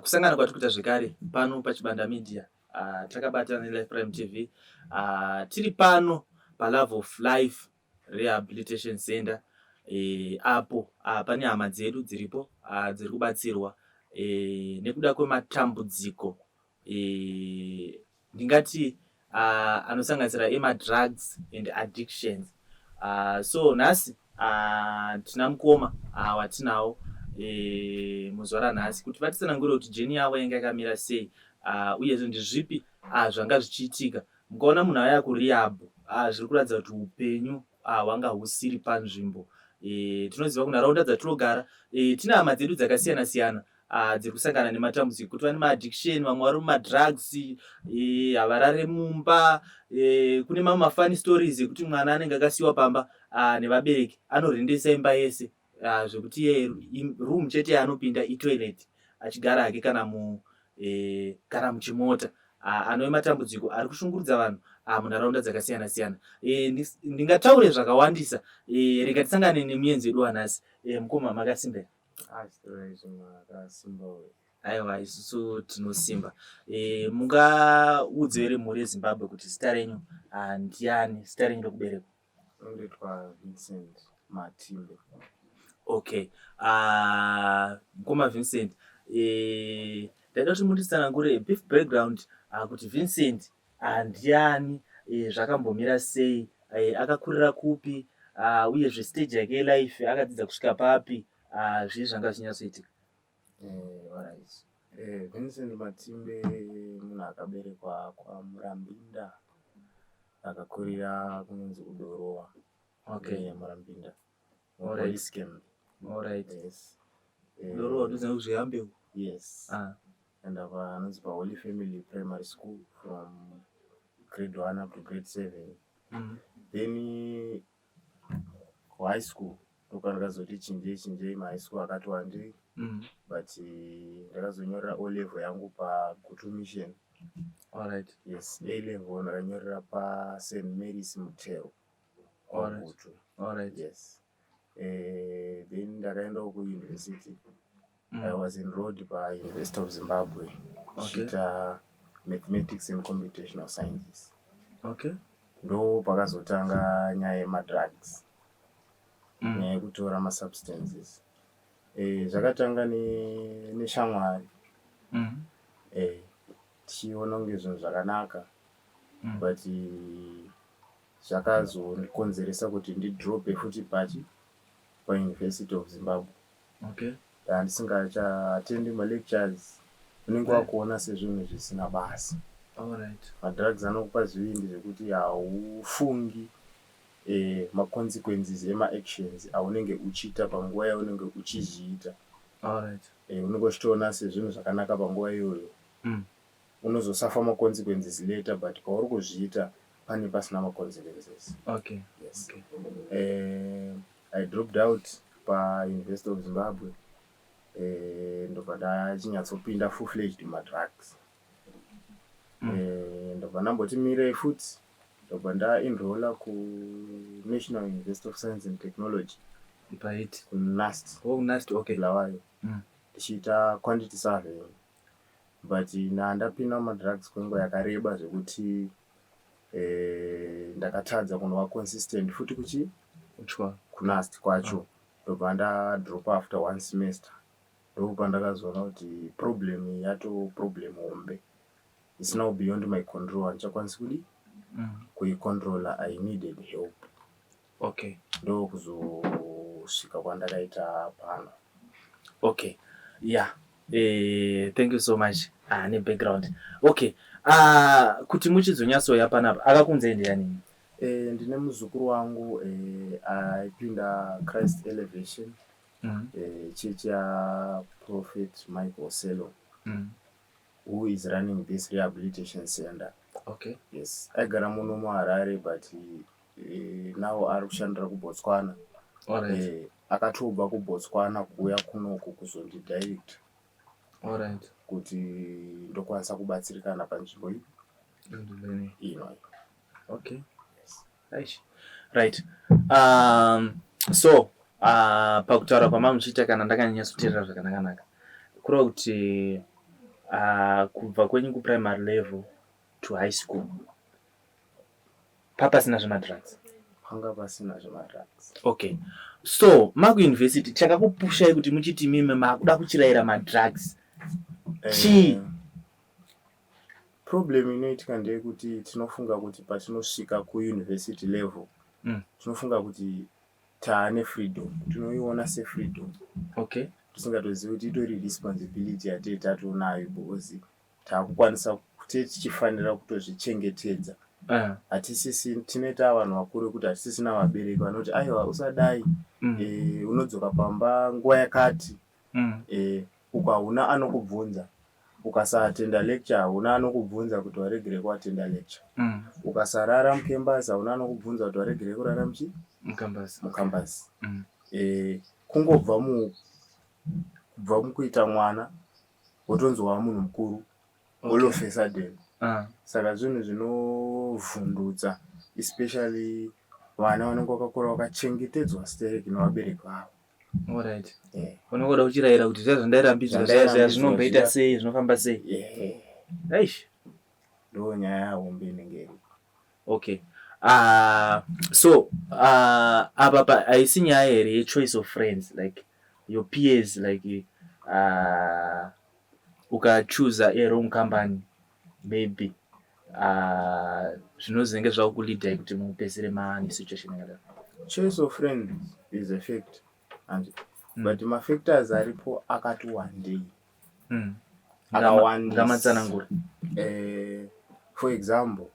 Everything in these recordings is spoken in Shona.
Kusangana kwatiri kuita zvekare pano paChibanda Media, takabatana neLife Prime TV, tiri pano paLove of Life Rehabilitation Center, apo pane hama dzedu dziripo dziri kubatsirwa nekuda kwematambudziko ndingati anosanganisira emadrugs and addictions. So nhasi tina mukoma watinawo muzuva ranhasi kuti vatitsanangurire kuti journey yavo yanga yakamira sei, uyezve ndezvipi zvanga zvichiitika. Mukaona munhu auya kurehab, zviri kuratidza kuti upenyu hwanga husiri panzvimbo. Tinoziva kunharaunda dzatinogara tine hama dzedu dzakasiyana siyana dziri kusangana nematambudziko, kuti vane maaddiction, vamwe vari mumadrugs, havarare mumba. Kune mamwe mafunny stories ekuti mwana anenge akasiyiwa pamba nevabereki, anorendesa imba yese, zvekuti iye room chete yaanopinda itoilet, achigara hake kana muchimota. Anove matambudziko ari kushungurudza vanhu munharaunda dzakasiyana siyana. Ndingataure zvakawandisa, rega tisangane nemuenzi wedu wanhasi. Mukoma, makasimba here? Aiwa, isusu tinosimba. Mungaudze here mhuri yeZimbabwe kuti zita renyu ndiani, zita renyu rekuberekwa? Unoitwa Vincent Matimbe. Okay, mukoma Vincent, ndaida kuti munditsanangure a brief background kuti Vincent ndiani, zvakambomira sei, akakurira kupi, uyezve stage yake yelife, akadzidza kusvika papi, zvii zvanga zvichinyatsoitika? Alright. Vincent Matimbe munhu akaberekwa kwaMurambinda, akakurira kunonzi Udorowa. Murambinda. Police camp. Yes. Udorowa ndozina kuzviyambeu. Yes. And apa anonzi paHoly Family Primary School from grade 1 up to grade 7. Then kuhigh school ndokandakazoti chinjei chinjei, mahigh school akati wandei, but ndakazonyorera O level yangu paGutu Mission. Yes, A level ndakanyorera paSt Mary's Mutero, kwaGutu. Yes. Then ndakaendawo kuuniversity. I was enrolled paUniversity of Zimbabwe, ndichiita mathematics and computational sciences. Ndo pakazotanga nyaya yemadrugs, nyaya yekutora masubstances. Zvakatanga neshamwari, tichiona kunge zvinhu zvakanaka, but zvakazondikonzeresa kuti ndidrope futi pachi paUniversity of Zimbabwe. Ndisingachaatendi malectures, unenge wakuona sezvinhu zvisina basa. Madrugs anokupa zvivindi zvekuti haufungi maconsequences emaactions aunenge uchiita panguva yaunenge uchizviita. Unenge uchitoona sezvinhu zvakanaka panguva iyoyo. Unozosafa maconsequences later, but pauri kuzviita pane pasina maconsequences. Yes. I dropped out paUniversity of Zimbabwe, ndobva ndachinyatsopinda full fledged mumadrugs. Ndobva ndamboti mirei futi, ndobva ndaenrola kuNational University of Science and Technology. Paiti? KuNUST. Oh, NUST, okay. Bulawayo, ndichiita quantity surveying, but ndandapinda mumadrugs kwenguva yakareba zvekuti ndakatadza kunova consistent futi kuchi Uchwa. kuNUST kwacho. Ndobva ndadropa after one semester. Ndopandakazoona kuti problem iyi yato problem hombe, it's now beyond my control, handichakwanisi kudi kuicontrola. I needed help. Ndokuzosvika kwandakaita pano. Okay, yeah, thank you so much nebackground. Okay, kuti muchizonyatsoya panapa, akakunzai ndiani? Ndine muzukuru wangu aipinda Christ Elevation, chechi yaProphet Michael Selo, who is running this rehabilitation center. Yes, aigara muno muHarare, but now ari kushandira kuBotswana. Akatobva kuBotswana kuuya kunoku kuzondidirect kuti ndokwanisa kubatsirikana panzvimbo iyi ino. Okay. Yes. Aish. Right. So pakutaura kwamamuchiita, kana ndakanyatsoteerera zvakanaka-naka, Kureva kuti kubva kwenyu kuprimary level to high school papasina zvemadrugs? Panga pasina zvemadrugs. Okay, so makuuniversity, chakakupushai kuti muchiti mime makuda kuchirayira madrugs chii? Problem inoitika ndeyekuti tinofunga kuti patinosvika kuuniversity level, tinofunga kuti taane freedom, tinoiona sefreedom, tisingatozivi kuti itori responsibility yatee tatonayo, because taakukwanisa tee tichifanira kutozvichengetedza. Hatisisi tinoita vanhu vakuru vekuti hatisisina vabereki vanoti, "Aiwa, usadai, unodzoka pamba nguva yakati." Uko hauna anokubvunza. Ukasaatenda lecture, hauna anokubvunza kuti waregere kuatenda lecture. Ukasarara mucampus, hauna anokubvunza kuti waregere kurara muchi mucampus. Mucampus. Kungobva mu kubva mukuita mwana, wotonzi wava munhu mukuru all of a sudden. Saka zvinhu zvinovhundutsa, especially vana vanenge vakakura vakachengetedzwa stereki nevabereki vavo. Alright. Unongoda kuchirayira kuti zviya zvandairambidzwa zviya zviya zvinomboita sei, zvinofamba sei? Eish. Ndo nyaya hombe inenge iripo. Okay, so apa pa haisi nyaya here yechoice of friends, like your peers, like ukachuza a wrong company, maybe zvinozenge zvakuleadai kuti mupedzisire maane situation yakadaro? Choice of friends is a fact and but mafactors aripo akati wandei. Akawandisa. Ngamatsanangura. For example,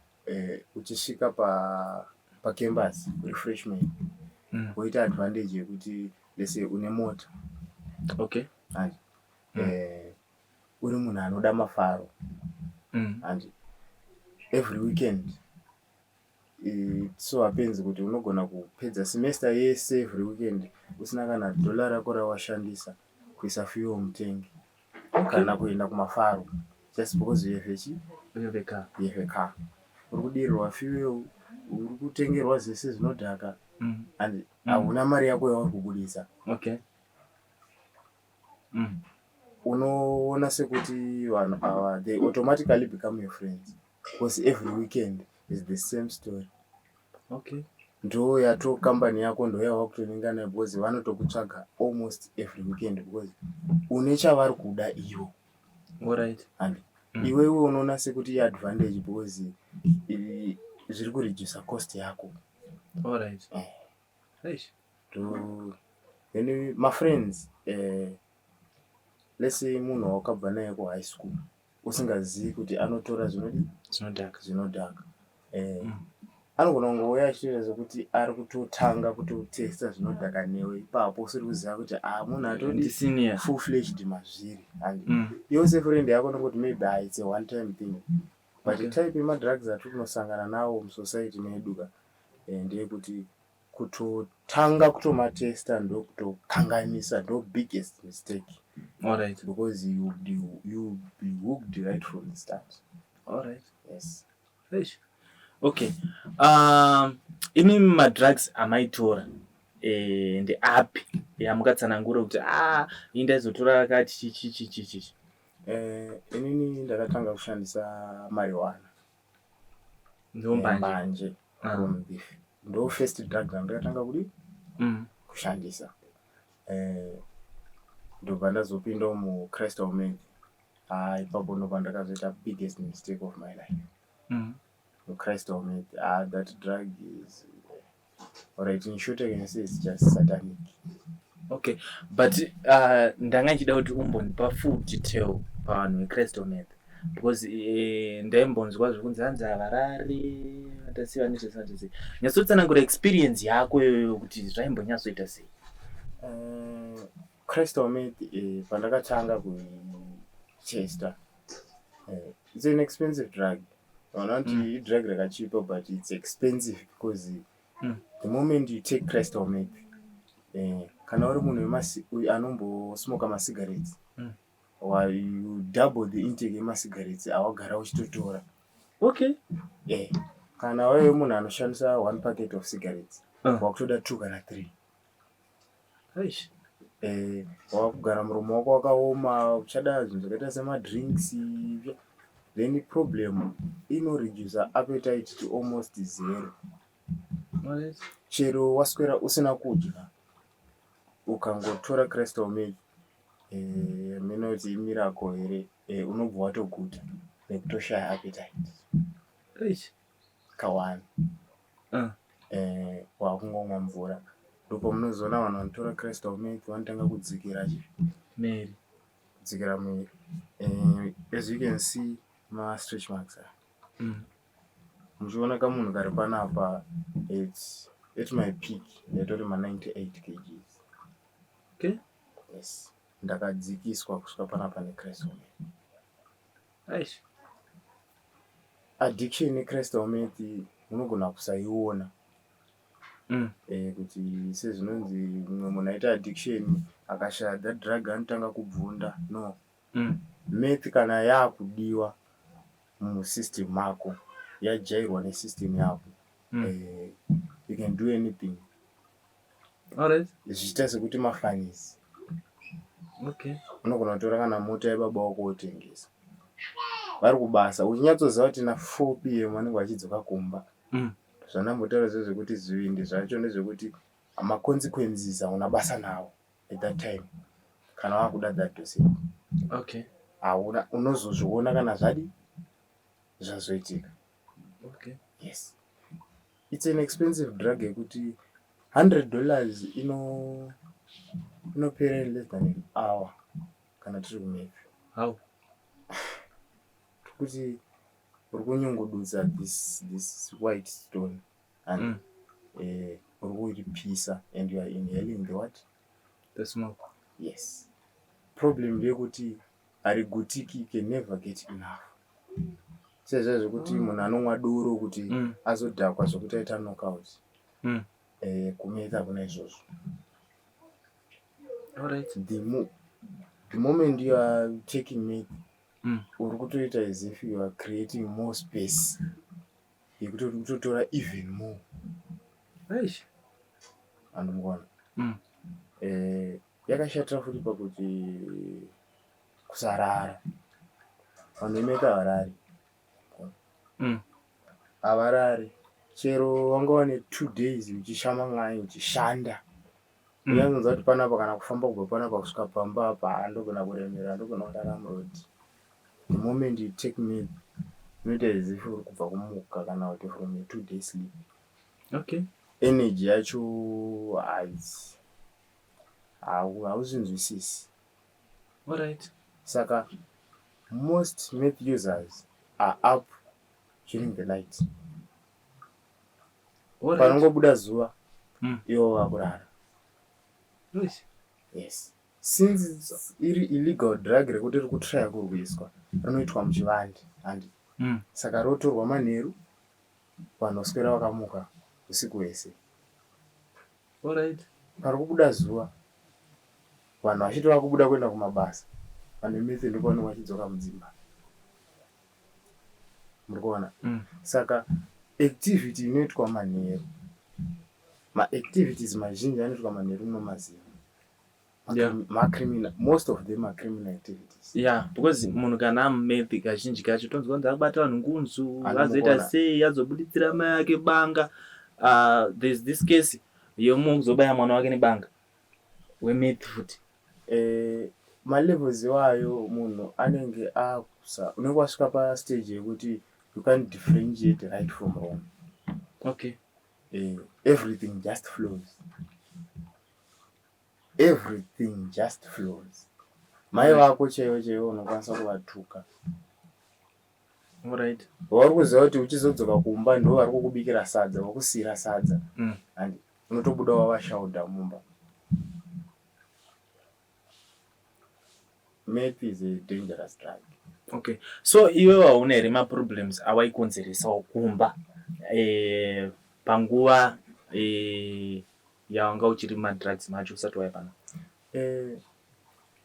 uchisvika pacampus uri freshman, woita advantage yekuti, let's say, une mota and uri munhu anoda mafaro and every weekend, it so happens kuti unogona kupedza semester yese every weekend usina kana dhola rako rawashandisa kuisa fuel mutengi kana kuenda kumafaro, just because you have a chi You have a car. You have a car, uri kudirirwa fuel, uri kutengerwa zvese zvinodhaka and hauna mari yako yauri kubudisa. Unoona sekuti vanhu ava, they automatically become your friends because every weekend is the same story. Ndo yato kambani yako, ndo yavakutoninga nayo, because vanotokutsvaga almost every weekend because une chavari kuda ivo. And iwewe unoona sekuti iadvantage because zviri kuredusa cost yako. Eish. Then mafriends, let's say munhu wakabva naye kuhigh school usingazivi kuti anotora zvinodi Zvinodhaka. zvinodhaka, anogona kungouya achitoita sekuti ari kutotanga kutotesta zvinodhaka newe ipapo, usiri kuziva kuti a munhu atodi Ndisenior. full fledged mazviri and iwe sefriend yako unongoti maybe, ah, it's a one time thing, but type yemadrugs atiri kunosangana nawo musociety medu ka, ndeyekuti kutotanga kutomatesta ndokutokanganisa, ndo biggest mistake because you be hooked right from the start. Yes. Eish. Okay. Imi madrugs amaitora ndeapi yamukatsanangura kuti, ah, ini ndaizotora akati chi chi chi chi chi? Inini ndakatanga kushandisa marijuana. Ndombanje. Mbanje. From the ndo first drug randakatanga kudi kushandisa. Ndobva ndazopinda mucrystal meth. Ah, ipapo ndobva ndakazoita biggest mistake of my life. Mucrystal meth, ah, that drug is, alright, in short I can say it's just satanic. Okay, but ndanga ndichida kuti umbondipa full detail pavanhu vecrystal meth, because ndaimbonzwa zvekunzi hanzi havarari, vatasiva nezvese. Nyatsotsanangura experience yako iyoyo kuti zvaimbonyatsoita sei. Crystal meth, pandakatanga kuitesta, it's an expensive drug. Vanhu vanoti idrug rakachipa, but it's expensive because the moment you take crystal meth, kana uri munhu uyu anombosmoka masigarettes, you double the intake yemasigarettes awagara uchitotora. Kana waive munhu anoshandisa one packet of cigarettes, wakutoda two kana three. Eish. Wakugara muromo wako wakaoma, uchada zvinhu zvakaita semadrinks. Then problem inoredusa appetite to almost zero. Chero waswera usina kudya, ukangotora crystal meth, minoti imiracle here, unobva watoguta nekutoshaya appetite. Kawani. Wakungomwa mvura. Ndopamunozoona vanhu vanotora crystal meth vanotanga kudzikira chi miri. Kudzikira muviri. As you can see, ma-stretch marks aya. Muchiona kamunhu kari panapa, it's at my peak ndaitori ma98 kgs. Yes, ndakadzikiswa kusvika panapa necrystal meth. Addiction necrystal meth unogona kusaiona. Kuti sezvinonzi mumwe munhu aita addiction, akashaya that drug anotanga kubvunda. No. Meth kana yakudiwa musystem mako, yajairwa nesystem yako, you can do anything. Zvichiita sekuti mafanisi. Unogona kutora kana mota yebaba wako wotengesa vari kubasa, uchinyatsoziva kuti na4 p.m. vanenge vachidzoka kumba. Zvandambotaura zvo zvekuti zvivindi zvacho ndezvekuti maconsequences hauna basa nawo at that time kana wakuda that dosage. Hauna, unozozviona kana zvadi zvazoitika. Yes, it's an expensive drug yekuti $100 inopera in less than an hour kana tiri kumeth. How? Kuti uri kunyungudutsa this white stone and uri kuiripisa and you are inhaling the what? The smoke. Yes. Problem ndeyekuti harigutiki, you can never get enough. Sezvo zvekuti munhu anomwa doro kuti azodhakwa zvokuti aita knockout. Kumeth hakuna izvozvo. The moment you are taking meth, uri kutoita as if you are creating more space yekuti uri kutotora even more. Andimukuona. Yakashatira futi pakuti kusarara. Vanhu vemeth havarari. Havarari. Chero wanga wane 2 days uchishama n'ai, uchishanda, unyanzonzwa kuti panapa kana kufamba kubva panapa kusvika pamba apa handogona kuremera, handogona kurara muroad. The moment you take meth, unoita as if uri kubva kumuka kana kuti from a 2-day sleep. Energy yacho haisi, hauzvinzwisisi. Saka most meth users are up during the night. Panongobuda zuva, ivo vakurara. Yes, since iri illegal drug rekuti riri kutraya kurwiswa, rinoitwa muchivande handi. Saka rotorwa manheru, vanhu voswera vakamuka usiku hwese. Pari kubuda zuva, vanhu vachiti vakubuda kuenda kumabasa, vanhu vemeth ndopavanenge vachidzoka mudzimba. Muri kuona? Saka activity inoitwa manheru, maactivities mazhinji anoitwa manheru munomaziva. Macriminal, most of them are criminal activities. Yeah, because munhu kana amumeth, kazhinji kacho tonzwa kunzi akubata vanhu ngunzu, Anomuona. azoita sei, azobuditsira mai ake banga. There's this case yemumwe kuzobaya mwana wake nebanga, wemeth futi. Malevels iwayo munhu anenge akusa, unenge wasvika pastage yekuti you can't differentiate right from wrong. Everything just flows, everything just flows. Mai vako chaivo chaivo unokwanisa kuvatuka. Vari kuziva kuti uchizodzoka kumba ndo vari kukubikira sadza, vakusiyira sadza, and unotobuda wavashaudha mumba. Meth is a dangerous drug. Okay, so iwe wauna here maproblems awaikonzeresawo kumba panguva yawanga uchiri mumadrugs macho usati waya pana?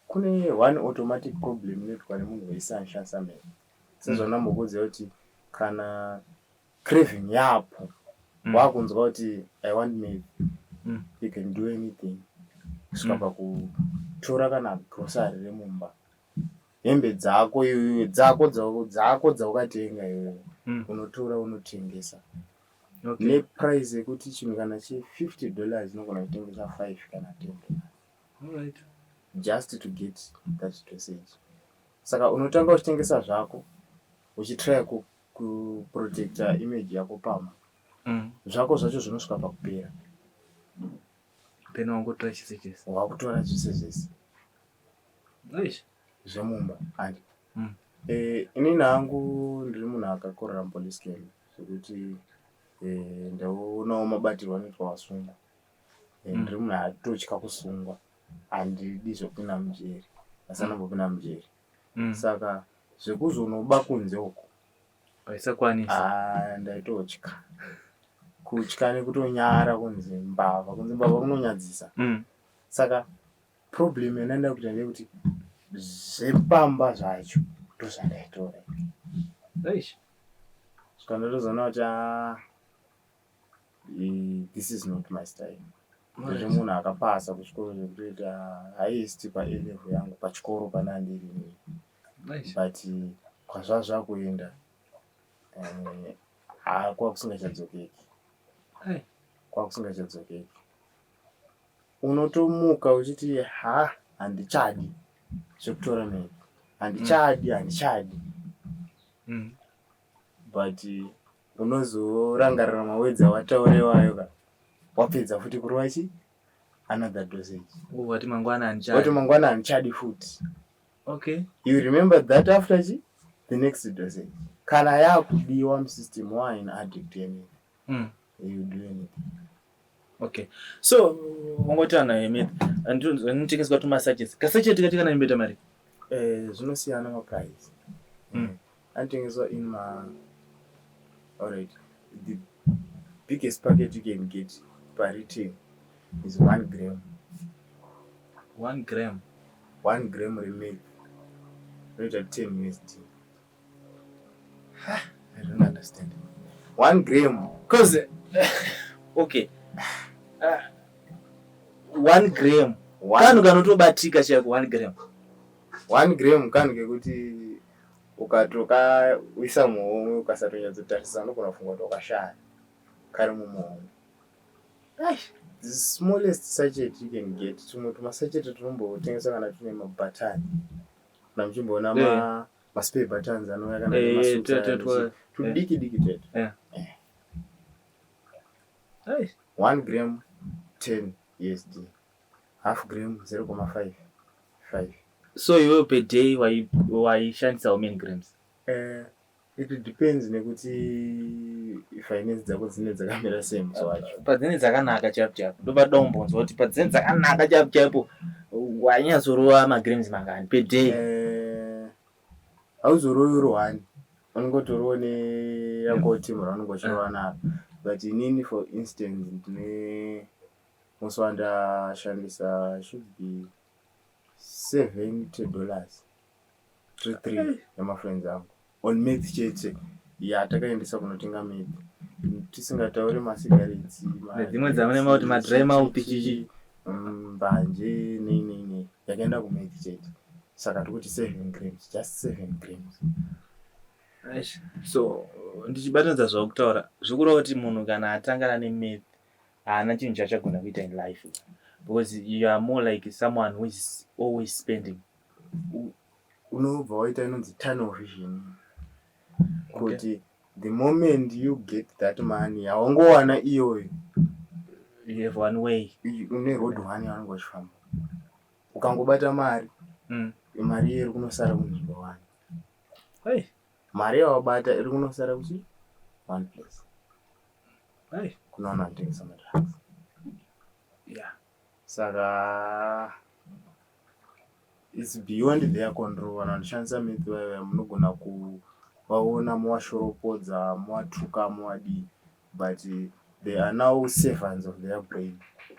Kune one automatic problem inoitwa nemunhu wese anoshandisa meth. Sezvandambokuudzai kuti kana craving yapo, wakunzwa kuti I want meth, you can do anything. Kusvika pakutora kana grocery remumba, hembe dzako iwewe, dzako dzako dzaukatenga iwewe, unotora unotengesa neprice yekuti chinhu kana che$50 unogona kutengesa 5 kana $10 just to get that dosage. Saka unotanga uchitengesa zvako, uchitrya kuprotecta image yako pamba. Zvako zvacho zvinosvika pakupera. Then wangotora chese chese. Wakutora zvese zvese. Eish. Zvemumba and inini hangu ndiri munhu akakorera mupolice camp, zvekuti ndaonawo mabatirwo anoitwa vasungwa. Ndiri munhu atotya kusungwa, handidi zvekupinda mujeri, asi anombopinda mujeri. Saka zvekuzonoba kunze uko Haisakwanisa. Ah, ndaitotya, kutya nekutonyara kunzi mbavha. Kunzi mbavha kunonyadzisa. Saka problem yandaida kuita ndeyekuti zvepamba zvacho ndozvandaitora. Eish. Svika ndatozoona kuti, ah, this is not my style. Ndiri munhu akapasa kuchikoro zvekutoita highest pa level yangu pachikoro pana ndiri inini. But kwazvazvakuenda, haa, kwakusingachadzokeki. Kwakusingachadzokeki. Unotomuka uchiti, "Ha, handichadi zvekutora mari, handichadi, handichadi." But unozorangarira mawedzi awataura iwayo ka wapedza futi kurova chi another dosage. Wati mangwana handichadi. Wati mangwana handichadi futi. You remember that after chi the next dosage, kana yakudiwa musystem, wa an addict yemene, you do anything. Okay, so wangoti ana yemeth anotengeswa tumasachets. Kasachet kati kana imboita mari? Zvinosiyana maprice. Anotengeswa in ma, alright, the biggest packet you can get paretail is 1 gram. 1 gram? 1 gram remeth rinoita 10 USD. I don't understand. 1 gram. Because, okay, 1 gram kanhu kanotobatika chaiko, 1 gram. 1 gram kanhu kekuti ukatokaisa muhomwe, ukasatonyatsotarisa, unogona kufunga kuti wakashaya kari mumuhomwe. The smallest sachet you can get, tumwe tumasachet tunombotengeswa kana tune mabhatani, kana muchimboona maspare buttons anouya kana nemasuits aya, tudiki diki tetu. 1 gram 10 USD, half gram 0.5 5. So iwewe per day waishandisa how many grams? It depends nekuti finance dzako dzine dzakamira sei musi wacho. Padzine dzakanaka chaipo chaipo, ndobva umbonzwa kuti padzine dzakanaka chaipo chaipo wainyatsorova magrams mangani per day? Hauzorovi uri one, unongotoriwo neyako team raunenge uchirova naro. But inini, for instance, ndine musi wandashandisa should be $70, three three nemafriends angu on meth chete yatakaendesa kunotenga meth, tisingatauri masigaretsi. Nedzimwe dzamune kuti madry mouth chichi. Mbanje, nei nei nei, yakaenda kumeth chete. Saka tikuti 7 grams, just 7 grams. Eish. So ndichibatanidza zvakutaura, zvikureva kuti munhu kana atangana nemeth haana chinhu chaachagona kuita in life, because you are more like someone who is always spending. Unobva waita inonzi tunnel vision, kuti the moment you get that money yawangowana iyoyo, You have one way. Une road one yaunenge uchifamba. Ukangobata mari, mari iyo iri kunosara kunzvimbo one. Hey. Mari yawabata iri kunosara kuchi one place, Hey. kuna vanhu vanotengesa madrugs. Saka it's beyond their control. Vanhu vanoshandisa meth vaya, munogona kuvaona muvashoropodza, muvatuka, muvadii, but they are now servants of their brain.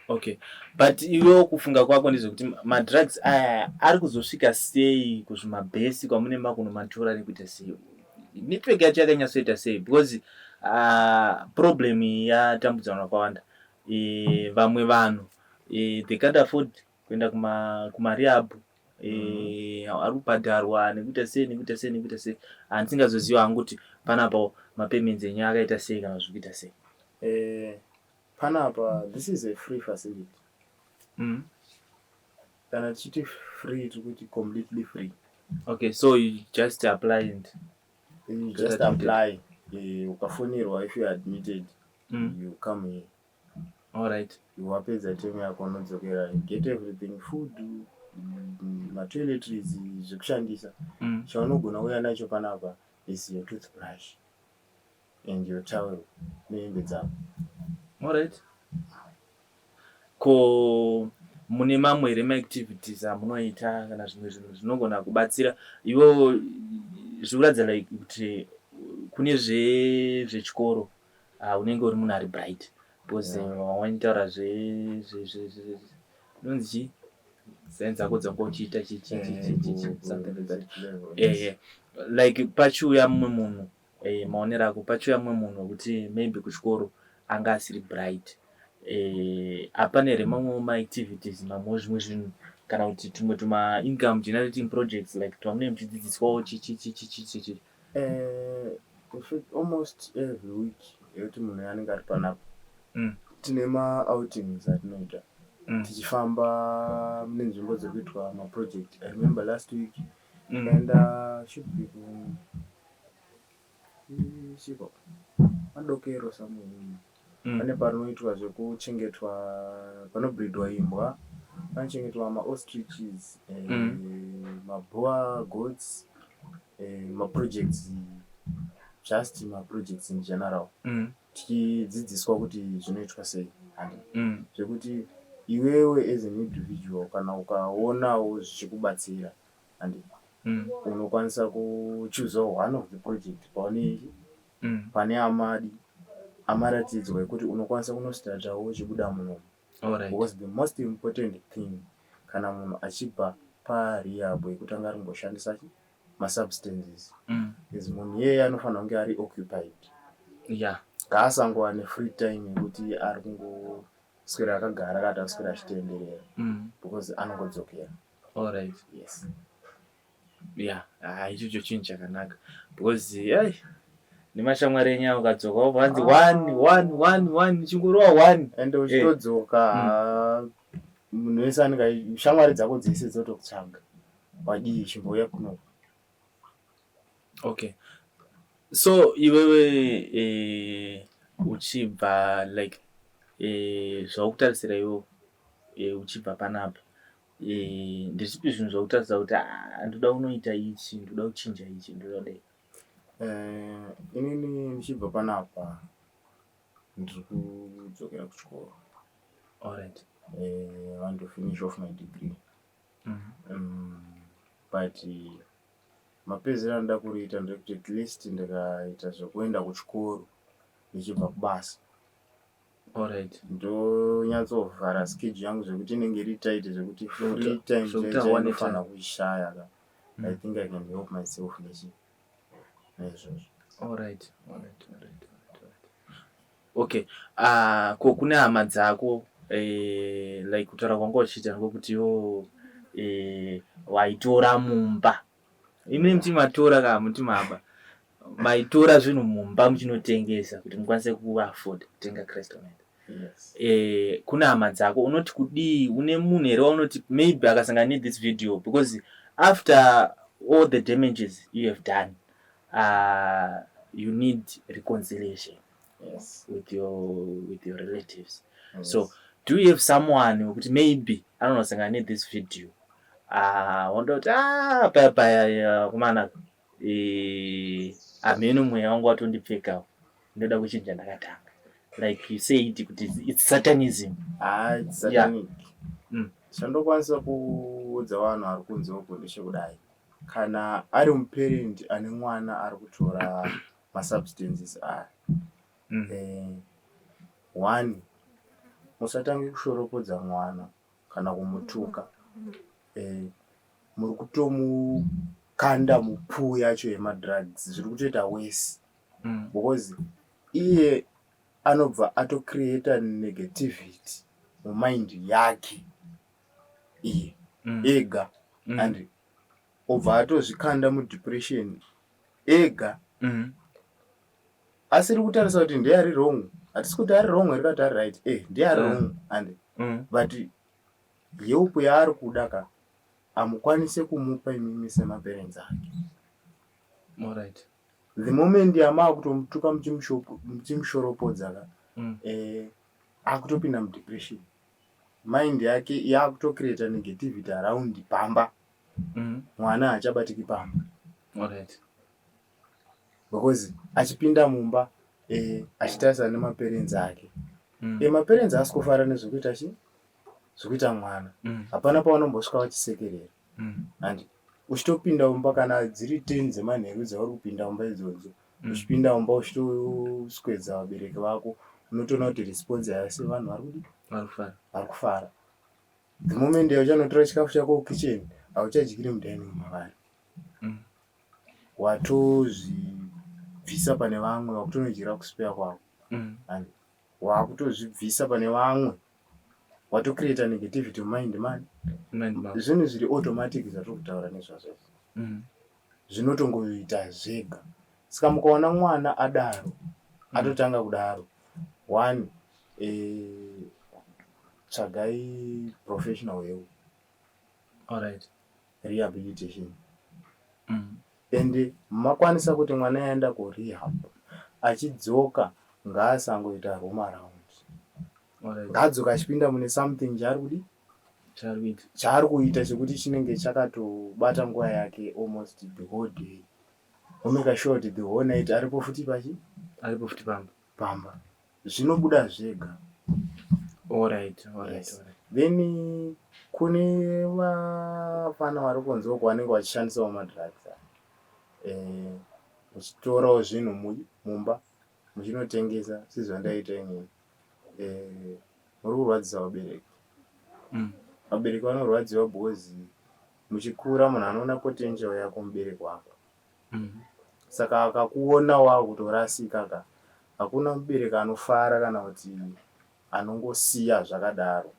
Okay, but iwewo kufunga kwako ndezvekuti madrugs aya ari kuzosvika sei kuzvimabhesi kwamune makunomatora, nekuita sei? Network yacho yakanyatsoita sei? Because problem iyi yatambudza vanhu vakawanda. Vamwe vanhu, they can't afford kuenda. Kuenda kumarehab ari kubhadharwa nekuita sei, nekuita sei, nekuita sei. Handisingazoziva hangu kuti panapa mapayments enyu akaita sei kana zviri kuita sei. Panapa this is a free facility. Kana tichiti free, tiri kuti completely free. Okay, so you just apply and You get just admitted. apply. Ukafonirwa, if you are admitted, you come here. All right. Wapedza term yako, unodzokera. You get everything, food, matoiletries, zvekushandisa. Chaunogona kuuya nacho panapa is your toothbrush and your towel nehembe dzako. Alright, ko mune mamwe here maactivities amunoita kana zvimwe zvinhu zvinogona kubatsira ivo? Zvikuratidza like kuti kune zvechikoro unenge uri munhu ari bright because wawanyitaura zve, inonzi chii, sainzi dzako dzanga uchiita chi chi chi chi chi chi, something like that. Like pachiuya mumwe munhu, maonero ako, pachiuya mumwe munhu wekuti maybe kuchikoro anga asiri bright, hapana here mamwewo maactivities, mamwewo zvimwe zvinhu kana kuti tumwe tuma income generating projects like twamunenge muchidzidziswawo, chi chi chi chi chi chi chi? In fact, almost every week yekuti munhu anenge ari panapa, tine maoutings atinoita tichifamba mune nzvimbo dziri kuitwa maproject. I remember last week takaenda, should be ku chiko, Madokero somewhere. Pane panoitwa zvekuchengetwa, panobreedwa imbwa, panochengetwa maostriches, maboer goats, maprojects, just maprojects in general, tichidzidziswa kuti zvinoitwa sei, handi? Zvekuti iwewe as an individual, kana ukaonawo zvichikubatsira, handi, unokwanisa kuchoosawo one of the project paune pane amadi amaratidzwa ekuti unokwanisa kunostartawo uchibuda munomu. Because the most important thing kana munhu achibva parehab yekutanga ari kumboshandisa masubstances is munhu iyeye anofanira kunge ari occupied. Ngaasangova nefree time yekuti ari kungoswera akagara, akati aswera achitenderera, because anongodzokera. Yes. Yeah, ah, ichocho chinhu chakanaka because ai nemashamwari enyu avo ukadzoka wobva wanzi one one one one, chingorova one. Ende uchitodzoka, munhu wese anenge, shamwari dzako dzese dzotokutsvaga, wadii, chimbouya kuno. Okay, so iwewe uchibva like zvakutarisira iwo uchibva panapa, ndezvipi zvinhu zvakutarisira kuti, "Ah, ndoda kunoita ichi, ndoda kuchinja ichi, ndoda kudai"? Inini ndichibva panapa ndiri kudzokera kuchikoro. I want to finish off my degree. But mapedzero anoda kuriita ndekuti at least ndikaita zvekuenda kuchikoro ndichibva kubasa, ndonyatsovhara schedule yangu zvekuti inenge iri tight, zvekuti free time Zvokuti chaiyo hauwane chainofanira kuishaya ka. I think I can help myself nechi naizvozvo. Alright. Okay, ko kune hama dzako, like kutaura kwanga uchiita ndikokuti iwo waitora mumba, imini muti matora kana muti maba, maitora zvinhu mumba muchinotengesa kuti mukwanise kuafford kutenga crystal meth? Yes. Kune hama dzako unoti kudii? Une munhu here waunoti maybe akasangana nethis video? Because after all the damages you have done, you need reconciliation with your relatives. So do you have someone wekuti maybe anonosangana nethis video, wanoda kuti, ah, paya paya kumana hameno mweya wangu watondipfekawo, ndoda kuchinja ndakatanga, like you said kuti it's satanism? Ah, it's satanic. Chandokwanisa kuudza vanhu vari kunze uko ndechekudai: kana ari muparent ane mwana ari kutora masubstances aya, one, musatange kushoropodza mwana kana kumutuka. Muri kutomukanda mupool yacho yemadrugs, zviri kutoita worse, because iye anobva atocreata negativity mumind yake. Iye ega and obva atozvikanda mudepression ega asiri kutarisa kuti ndiye ari wrong. Hatisi kuti ari wrong here, kuti ari right, ndiye ari wrong and but help yaari kuda ka, hamukwanise kumupa imimi semaparents ake. The moment yamaakutomutuka, muchimushoropodza ka, akutopinda mudepression, mind yake yakutocreata negativity around pamba. Mwana haachabatiki pamba because achipinda mumba achitarisa nemaparents ake, maparents haasi kufara nezvekuita chi zvekuita mwana. Hapana pavanombosvika vachisekerera. And uchitopinda mumba, kana dziri 10 dzemanheru dzauri kupinda mumba idzodzo, uchipinda mumba uchitoswedza vabereki vako, unotoona kuti response yasi vanhu vari kudi Vari kufara. Vari kufara. The moment yauchanotora chikafu chako kukitchen, hauchadyiri mudining mavari. Watozvibvisa pane vamwe, wakutonodyira kuspare kwako and wakutozvibvisa pane vamwe, watocreata negativity mumind mani. Mind mako. Zvinhu zviri automatic zvatiri kutaura nezvazvo izvi. Zvinotongoita zvega. Saka mukaona mwana adaro, atotanga kudaro, one, tsvagai professional help, rehabilitation. And makwanisa kuti mwana aenda kurehab, achidzoka ngaasangoita roam around. Ngaadzoka achipinda mune something chaari kudi Chaari kuita. Chaari kuita chekuti chinenge chakatobata nguva yake almost the whole day, omake sure kuti the whole night aripo futi pachi Aripo futi pamba. Pamba. Zvinobuda zvega. Alright. Yes. Alright. Then kune vafana vari kunze uko vanenge vachishandisawo madrugs aya, muchitorawo zvinhu mumba muchinotengesa sezvandaita inini, muri kurwadzisa vabereki. Vabereki vanorwadziwa because muchikura munhu anoona potential yako mubereki wako. Saka akakuona wakutorasika ka, hakuna mubereki anofara kana kuti anongosiya zvakadaro.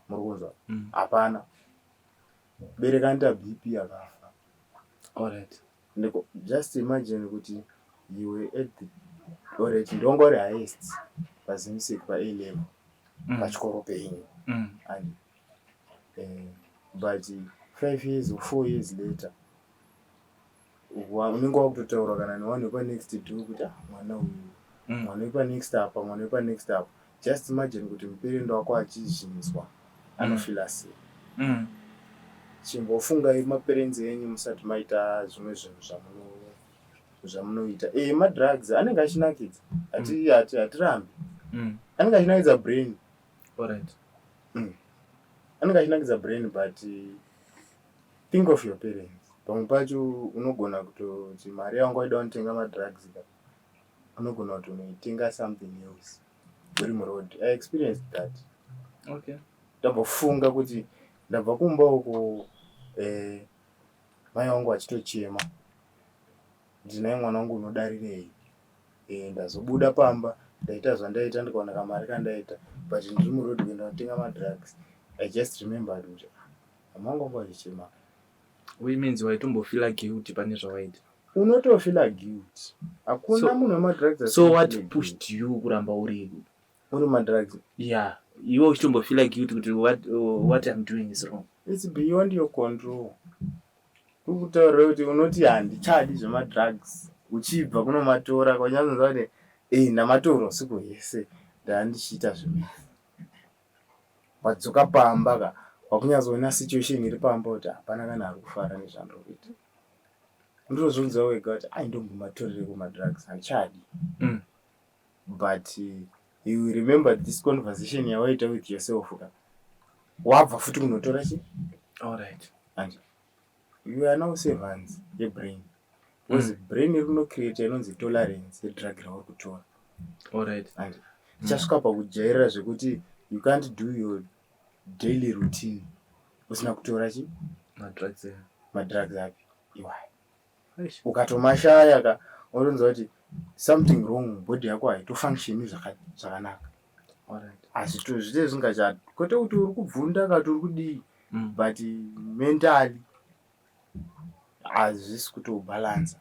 Muri kunzwa? Hapana mubereki anoita BP akafa. Just imagine kuti you were at the, alright, ndonga uri highest paZIMSEC pa A level pachikoro penyu and but 5 years or 4 years later unenge wakutotaura kana nevanhu vepanext door kuti, "Ah, mwana uyu, mwana wepanext apa, mwana wepanext apa." Just imagine kuti muparent wako achizvinzwa anofeela sei. Chimbofungai maparents enyu musati maita zvimwe zvinhu zvamunoita. Madrugs anenge achinakidza, hatirambi. Anenge achinakidza brain. Anenge achinakidza brain, but think of your parents. Pamwe pacho unogona kutoti mari yawanga waida kunotenga madrugs ka, unogona kutonoitenga something else uri muroad. I experienced that. Ndambofunga kuti ndabva kumba uko, mai vangu vachitochema kuti, "Nai mwana wangu, unodarirei?" Ndazobuda pamba, ndaita zvandaita, ndikaona kamari kandaita, but ndiri muroad kuenda kunotenga madrugs, I just remembered kuti, "Ah, mama vangu vanga vachichema." Which means waitombofeela guilty pane zvawaita. Unotofeela guilt, hakuna munhu wemadrugs. So what pushed you kuramba uri Uri madrugs? Yeah, iwe uchitombofeela guilty kuti what I'm doing is wrong. It's beyond your control. Kukutaurira kuti unoti handichadi zvemadrugs, uchibva kunomatora kwanyazonzwa kuti ndamatora usiku hwese ndaa ndichiita zvemese, wadzoka pamba ka, wakunyatsoona situation iri pamba kuti hapana kana ari kufara nezvandiri kuita. Ndinozviudza wega kuti ai, ndombomatorere kumadrugs, handichadi. But you remember this conversation yawaita with yourself ka, wabva futi kunotora chi and you are now servants yebrain because brain rinocreata inonzi tolerance yedrug rauri kutora. And ichasvika pakujairira zvekuti you can't do your daily routine usina kutora chi Madrugs, yeah. Madrugs api iwayo. Ukatomashaya ka, unotonzwa kuti something wrong, body yako haitofunctioni zvakanaka. Hazvito zvite zvingachati kwete kuti uri kubvunda kati uri kudii, but mentally hazvisi kutobhalansa.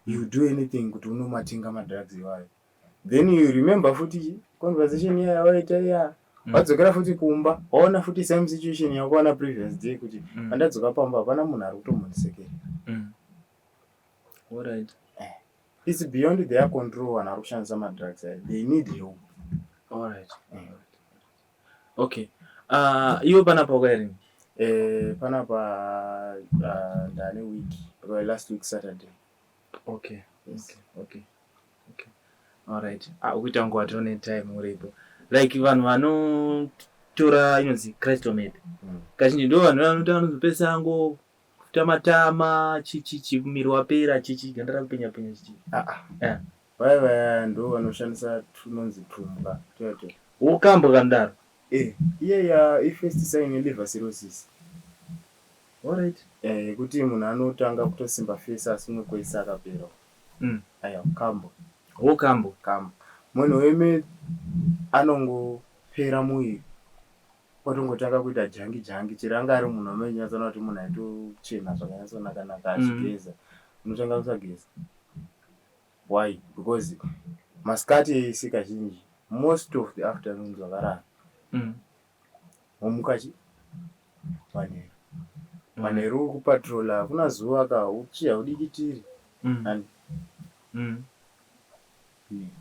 You do anything kuti unomatenga madrugs iwayo, then you remember futi conversation iya yawaita iya. Wadzokera futi kumba, waona futi same situation yakuwana previous day, kuti pandadzoka pamba hapana munhu ari kutombondisekerera. It's beyond their control. Vanhu vari kushandisa madrugs aya, they need help. Alright. Okay. Iwe panapa wakaerini? Panapa ndane week, last week Saturday. Yes. Okay. Alright. Ah, ukuita nguva tone time uripo. Like vanhu vanotora inonzi crystal meth. Kazhinji ndo vanhu vanoti vanozopesa ngo kutama-tama, chichi, muviri wapera, chichi, ganda rakupenya penya, chichi. Ah, ah. Vaya vaya ndo vanoshandisa tunonzi tumbwa tuya. Ukambo kanodaro. Iyeya ifirst sign yeliver cirrhosis. Yekuti munhu anotanga kutosimba face, asi umwe kwese akapera. Aya kambo. Ukambo. Kambo. Munhu wemeth anongopera muviri, otongotanga kuita jangi jangi, chero anga ari munhu wamenyatsoona kuti munhu aitochena zvakanyatsonaka-naka achigeza, unotanga kusageza. Why? Because masikati ese kazhinji, most of the afternoons wakarara, womuka chi manheru. Manheru uri kupatrola, hakuna zuva ka, uchi haudikitiri. And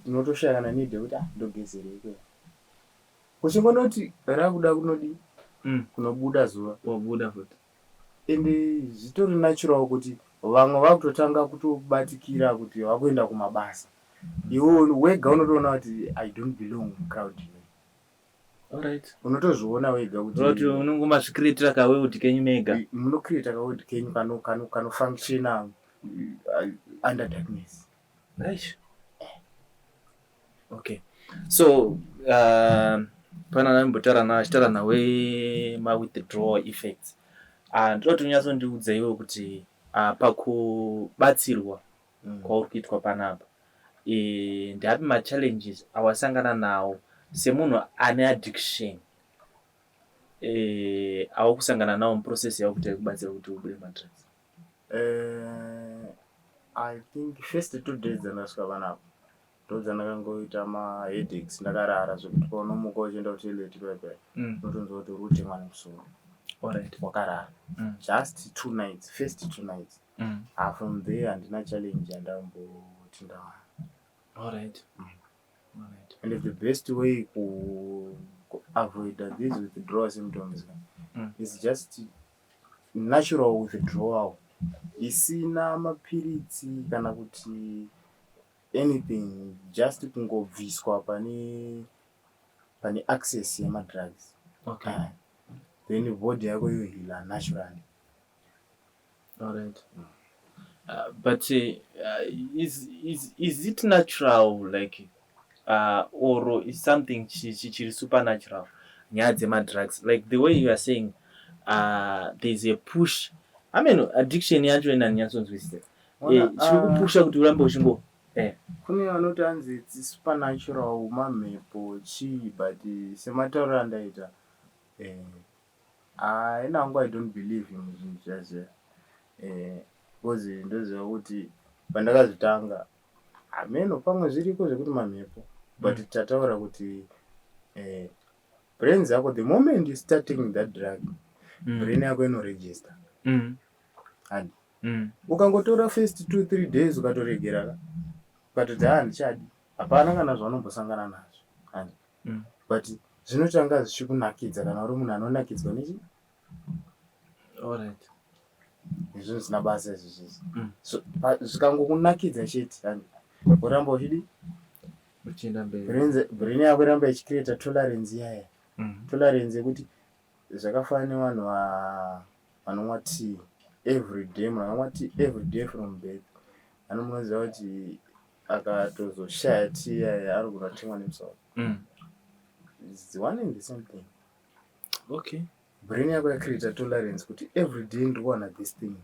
unotoshaya kana need yekuti, ah, ndogezerei kuya, uchingonoti rakuda kunodi kunobuda zuva. Wabuda futi. Ende zvitori natural kuti vamwe vakutotanga kutobatikira kuti vakuenda kumabasa. Iwe wega unotoona kuti I don't belong mucrowd ino. Unotozviona wega kuti Kuti unongomazvikreatira kaworld kenyu mega. Munocreata kaworld kenyu kanofunctiona under darkness. Right. Okay. So pana ndambotaura nawo achitaura nawe mawithdrawal effects. Ndoda kuti unyatsondiudza iwe kuti pakubatsirwa kwauri kuitwa panapa, ndeapi machallenges awasangana nawo semunhu ane addiction, auri kusangana nawo muprocess yako kuti aikubatsira kuti ubude madrugs? I think first 2 days dzandasvika panapa ndo dzandakangoita maheadaches ndakarara, zvekuti paunomuka uchienda kutoilet paipai, unotonzwa kuti uri kutemwa nemusoro wakarara. Just 2 nights, first 2 nights. Ah, from there handina challenge yandamboti ndawana. And the best way kuavoida these withdrawal symptoms is just natural withdrawal isina mapiritsi kana kuti anything, just kungobviswa pane access yemadrugs. Ah, then body yako yoheala naturally. Alright. But is it natural, like, or is something chiri supernatural, nyaya dzemadrugs? Like the way you are saying, there's a push. I mean, addiction yacho ina ndinyatsonzwisisa. Chiri kupusha kuti urambe uchingo Kune vanoti hanzi it's supernatural, mamhepo, chii, but sematauriro andaita, haina hangu, I don't believe muzvinhu zviya, because ndoziva kuti pandakazvitanga, hameno, pamwe zviriko zvekuti mamhepo, but tataura kuti brains yako, the moment you start taking that drug, brain yako inoregister. And ukangotora first 2-3 days, ukatoregera ka, ukatoti ha, handichadi, hapana kana zvaunombosangana nazvo. And but zvinotanga zvichikunakidza kana uri munhu anonakidzwa nechi Izvo zvisina basa izvi zvese. So, zvikangokunakidza chete, and woramba uchidi Uchienda mberi. Brain yako iramba ichicreata tolerance iyaya, tolerance yekuti zvakafanana nevanhu vanomwa tea every day. Munhu anomwa tea every day from birth, ano munoziva kuti akatozoshaya tea iyaya anogona kutemwa nemusoro. It's one and the same thing. Brain yako yacreata tolerance kuti every day ndiri kuwana this thing,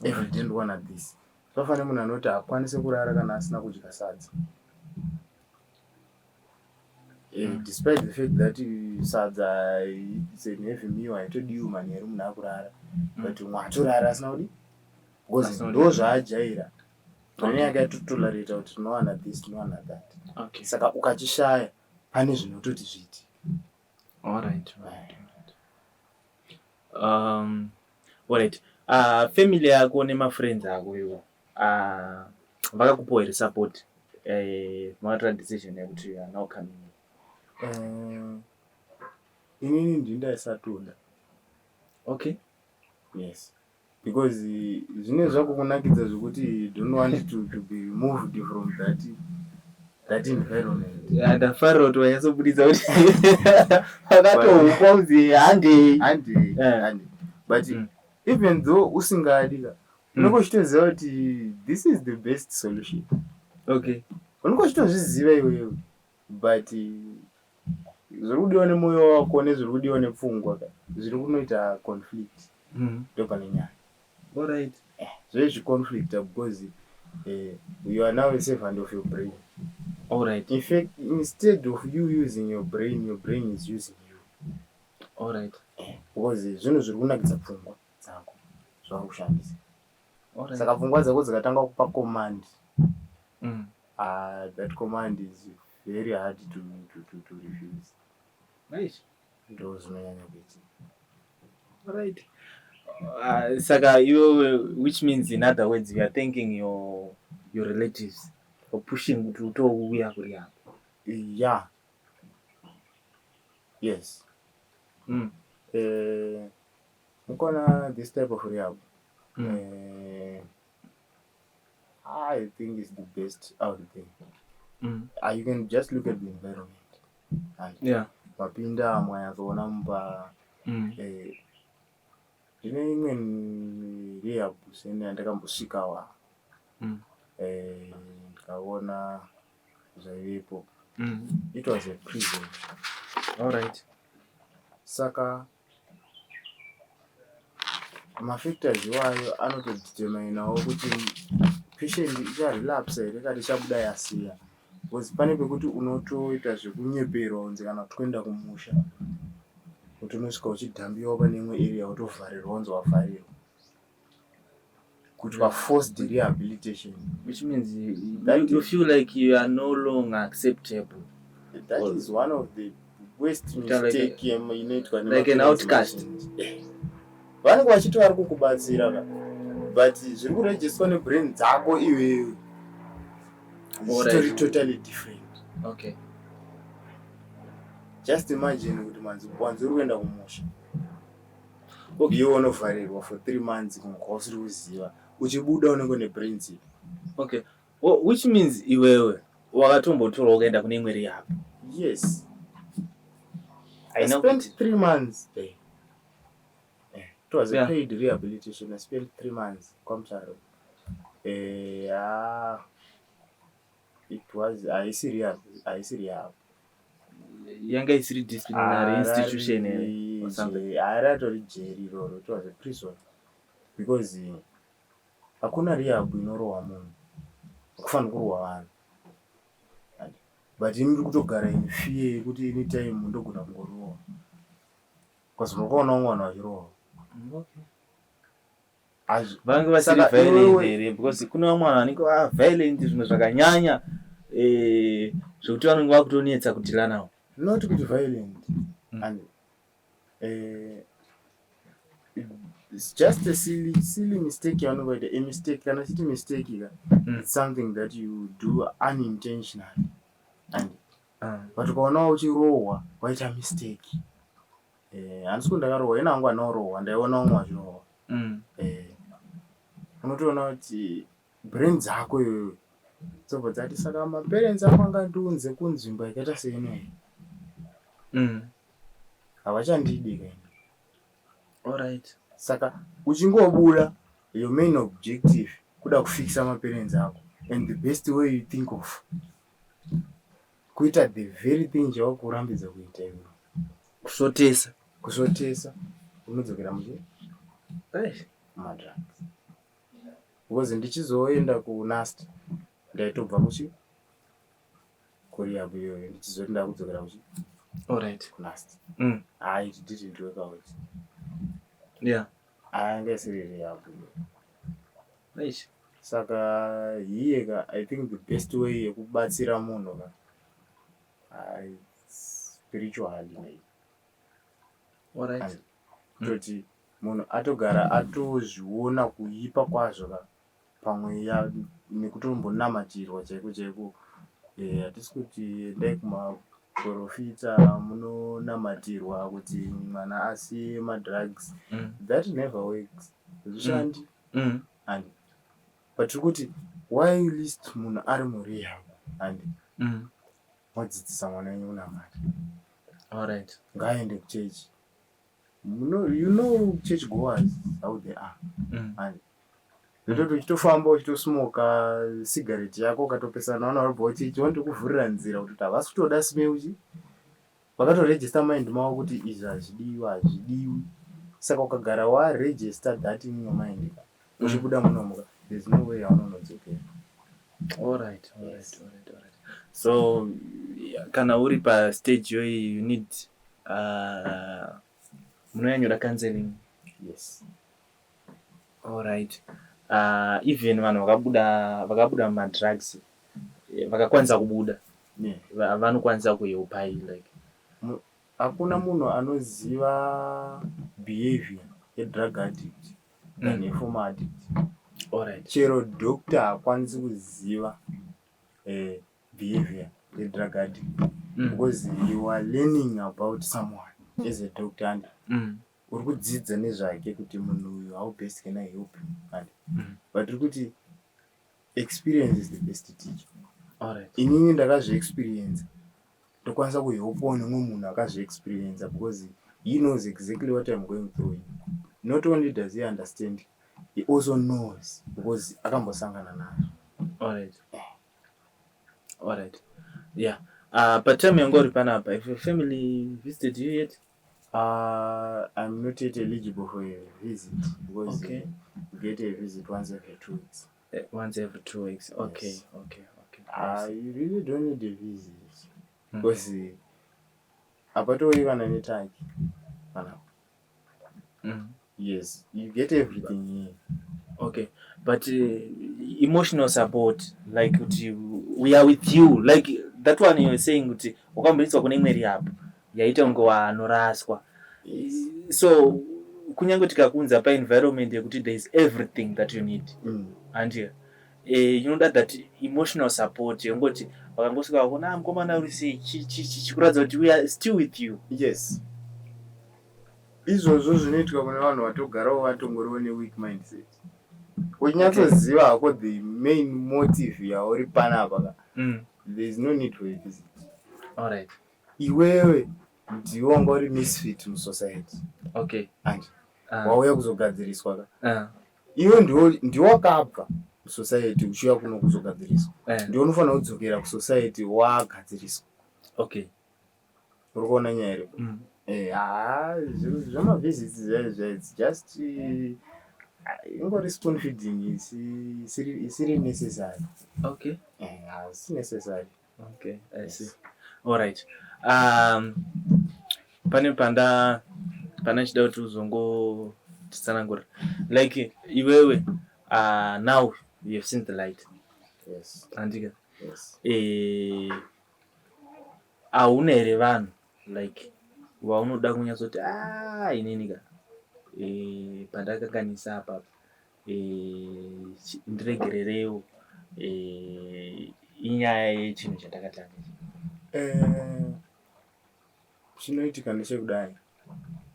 every day ndiri kuwana this. Zvakafanana nemunhu anoti haakwanisi kurara kana asina kudya sadza. Despite the fact that sadza, it's an heavy meal, haitodiwi manheru munhu akurara, but umwe atorara asina kudi because Asina ndo zvaajaira. Brain yake yatotolerata kuti tinowana this, tinowana that. Saka ukachishaya, pane zvinototi zviiti. All right. Family yako nemafriends ako iwo vakakupawo here support makatora decision yekuti you are now coming in? Inini ndindaisatoda. Yes, because zvine zvakukunakidza zvekuti you don't want to be removed from that environment. Yeah, ndafarira kuti wanyatsobudisa kuti vakatohukwa kunzi handei. Handi. Handi, but even though usingadi ka, unenge uchitoziva kuti this is the best solution. Unenge uchitozviziva iwewe, but zviri kudiwa nemwoyo wako nezviri kudiwa nepfungwa ka zviri kunoita conflict. Ndo pane nyaya. Zvezviconflicta because you are now a servant of your brain. In fact, instead of you using your brain, your brain is using you. Because zvinhu zviri kunakidza pfungwa dzako zvauri kushandisa. Saka pfungwa dzako dzikatanga kupa command, that command is very hard to refuse. Ndo zvinonyanya kuitika. Alright. Saka iwewe, which means in other words you are thanking your relatives for pushing kuti utouya kuri apa. Yeah, yes. Mukona, this type of rehab, I think is the best out there. You can just look at the environment and mapinda mwanyatsoona mumba. Ndine imwe rehab sene yandakambosvikawa, ndikaona zvaivepo. It was a prison. Saka mafactors iwayo anotodeterminawo kuti patient icharelapsa here kana ichabuda yasiya, because pane pekuti unotoita zvekunyeperwa kunzi kana kuenda kumusha, kuti unosvika uchidhambiwa pane imwe area, wotovharirwa, unzi wavharirwa kuitwa forced rehabilitation. Which means you feel like you are no longer acceptable. That is one of the worst mistake inoitwa. Like an outcast. Vanenge vachiti vari kukubatsira ka, but zviri kurejiswa nebrain dzako iwewe zvitori totally different. Just imagine kuti manzi wanzi uri kuenda kumusha, iwe unovharirwa for 3 months kunge kwausiri kuziva, uchibuda unenge une brain dzipi? Okay, well, which means iwewe wakatombotorwa ukaenda kune imwe rehab? Yes, I spent 3 months there. It was a paid rehabilitation. I spent 3 months kwaMutare. Yeah, it was, haisi rehab, haisi rehab. Yanga isiri disciplinary institution here or something? Haratori jeri iroro, it was a prison, because hakuna rehab inorohwa munhu, hakufaniri kurohwa vanhu, but ini ndiri kutogara in fear yekuti anytime ndogona kungorohwa, because unokaona vamwe vanhu vachirohwa. Vange vasiri violent here? Because kune vamwe vanhu vanenge vaviolent zvimwe zvakanyanya, zvekuti vanenge vakutonetsa kudeala navo. Not kuti violent, and it's just a silly, silly mistake yavanenge vaita, a mistake. Kana chiti mistake ka, it's something that you do unintentionally, and but ukaona uchirohwa waita mistake, handisi kuti ndakarohwa ina hangu, anaorohwa, ndaiona vamwe vachirohwa. Unotoona kuti brain dzako iwewe dzobva dzati, saka maparents ako angandiunze kunzvimbo yakaita seinoyi? Havachandidi kaini. Saka uchingobuda, your main objective kuda kufikisa maparents ako, and the best way you think of kuita the very thing chawakurambidza kuita iwewe. Kusvotesa. Kusvotesa, unodzokera muchi mumadrugs, because ndichizoenda kuNUST ndaitobva kuchi Kurehab iyoyo ndichizoti ndakudzokera kuchi Alright. kuNUST. Ah, it didn't work out. Anga isiri rehab iyoyo. Eish. Saka hiye ka, I think the best way yekubatsira munhu ka, spiritually maybe. Kutoti munhu atogara atozviona kuipa kwazvo ka, pamwe nekutombonamatirwa chaiko chaiko. Hatisi kuti endai kumaprofita munonamatirwa kuti mwana asiye madrugs. That never works, hazvishandi. And but tiri kuti why least munhu ari murehab and wadzidzisa mwana wenyu kunamata. Ngaaende kuchechi. You know church goers, how they are. And ndototi uchitofamba uchitosmoka sigareti yako, ukatopesana navanhu varibva kuchechi, vanotokuvhurira nzira kuti havasi kutoda smell. Vakatorejista mind mavo kuti izvi hazvidiwi, hazvidiwi. Saka ukagara waregister that in your mind, uchibuda munomuka, there's no way yaunonodzokera. Alright. So yeah, kana uri pastage iyoyi, you need munonyanyoda counseling. Yes. Alright. Even vanhu vakabuda mumadrugs, vakakwanisa kubuda, vanokwanisa kuhelpai like? Hakuna munhu anoziva behavior yedrug addict than a former addict. Chero doctor haakwanisi kuziva behavior yedrug addict because you are learning about someone as a doctor and uri kudzidza nezvake kuti munhu uyu, how best can I help him? And but uri kuti experience is the best teacher. Inini ndakazviexperienca, ndokwanisa kuhelpawo nemumwe munhu akazviexperienca because he knows exactly what I'm going through. Not only does he understand, he also knows because akambosangana nazvo. Alright. Yeah. Patime yanga uri panapa, if your family visited you yet? I'm not yet eligible for a visit because you get a visit once every 2 weeks. Once every 2 weeks. Okay. Yes. Okay. I see. You really don't need a visit because hapatouyi kana netaki panapa. Yes, you get everything here. Okay, but emotional support, like kuti we are with you, like that one you were saying kuti wakamboiswa kune imwe rehab yaita kunge wanoraswa. So kunyange tikakunza paenvironment yekuti there is everything that you need, handiya inoda that emotional support yengoti vakangosvika vakuona, "Ah, mukomana, uri sei?" Chikuratidza kuti we are still with you. Yes, izvozvo zvinoitika kune vanhu vatogarawo vatongoriwo neweak mindset. Uchinyatsoziva hako the main motive yauri panapa ka, there is no need for a visit. Iwewe ndiwe wanga uri misfit musociety and wauya kuzogadziriswa ka. Iwe ndiwe wakabva musociety uchiuya kuno kuzogadziriswa. Ndiwe unofanira kudzokera kusociety wagadziriswa. Uri kuona nyaya iripo? Ha, zvemavisits zvaizvo, it's just ingori spoon feeding isiri necessary. Hazisi necessary. Okay, I see. Alright. Pane pana chida kuti uzongotitsanangura, like iwewe, now you have seen the light. Yes. Andika? Yes. Hauna here vanhu like vaunoda kunyatsoti, "Ah, inini ka, pandakakanganisa apapa, ndiregererewo, inyaya yechinhu chandakatanga ichi"? Chinoitika ndechekudai,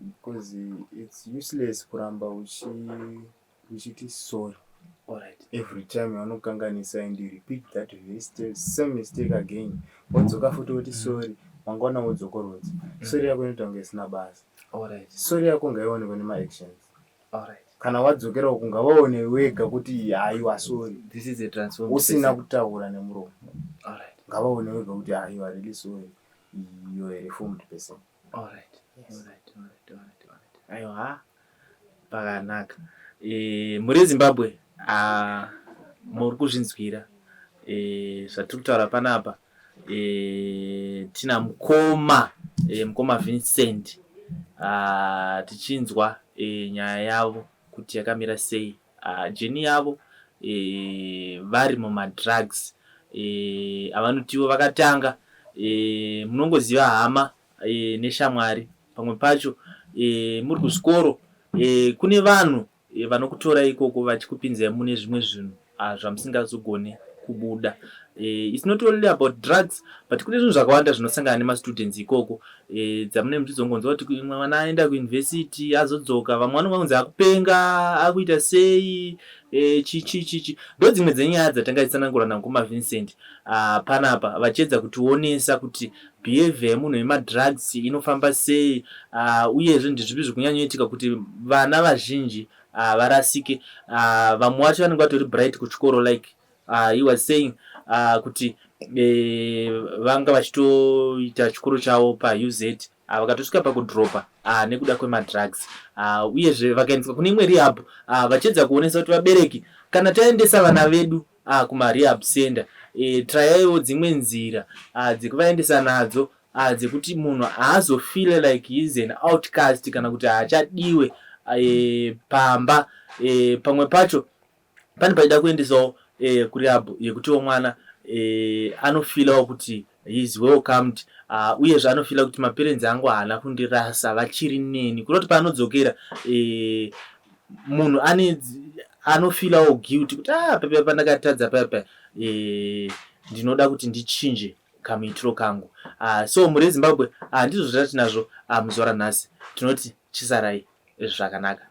because it's useless kuramba uchiti sorry every time yaunokanganisa and you repeat that very same mistake again. Wodzoka futi woti sorry, mangwana wodzokorodza. Sorry yako inoita kunge isina basa. Sorry yako ngaionekwe nemaactions. Kana wadzokera uku, ngavaone wega kuti haiwa, sorry. This is a transformed Usina person. Kutaura nemuromo. Ngavaone wega kuti haiwa, really sorry, you are a reformed person. Yes. Alright. Aiwa, pakanaka. Mhuri yeZimbabwe, muri kuzvinzwira zvatiri kutaura panapa. Tina mukoma, mukoma Vincent, tichinzwa nyaya yavo kuti yakamira sei, journey yavo vari mumadrugs avanotiwo vakatanga. Munongoziva hama neshamwari, pamwe pacho muri kuzvikoro, kune vanhu vanokutora ikoko vachikupinzai mune zvimwe zvinhu zvamusingazogone kubuda. It's not only about drugs, but kune zvinhu zvakawanda zvinosangana nemastudents ikoko, dzamune muchizongonzwa kuti mwana aenda kuuniversity, azodzoka, vamwe vanonga kunzi akupenga, akuita sei, chichi chichi. Ndo dzimwe dzenyaya dzatanga titsanangura namukoma Vincent panapa, vachiedza kutionesa kuti behavior yemunhu wemadrugs inofamba sei, uyezve ndezvipi zvikunyanyoitika kuti vana vazhinji varasike. Vamwe vacho vanenge vatori bright kuchikoro, like he was saying kuti vanga vachitoita chikoro chavo paUZ, vakatosvika pakudropa nekuda kwemadrugs. Uyezve vakaendeswa kune imwe rehab, vachiedza kuonesa kuti vabereki, kana taendesa vana vedu kumarehab center, trayaiwo dzimwe nzira dzekuvaendesa nadzo, dzekuti munhu haazofeel like he is an outcast kana kuti haachadiwe pamba. Pamwe pacho pane paida kuendesawo kurehab yekutiwo mwana anofeelawo kuti he is welcomed, uyezve anofeela kuti maparents angu haana kundirasa, vachiri neni, kuda kuti paanodzokera munhu anofeelawo guilty kuti ah, pepe pandakatadza paya, ndinoda kuti ndichinje kamuitiro kangu. So mhuri yeZimbabwe, ndizvo zvatinazvo muzuva ranhasi. Tinoti chisarai zvakanaka.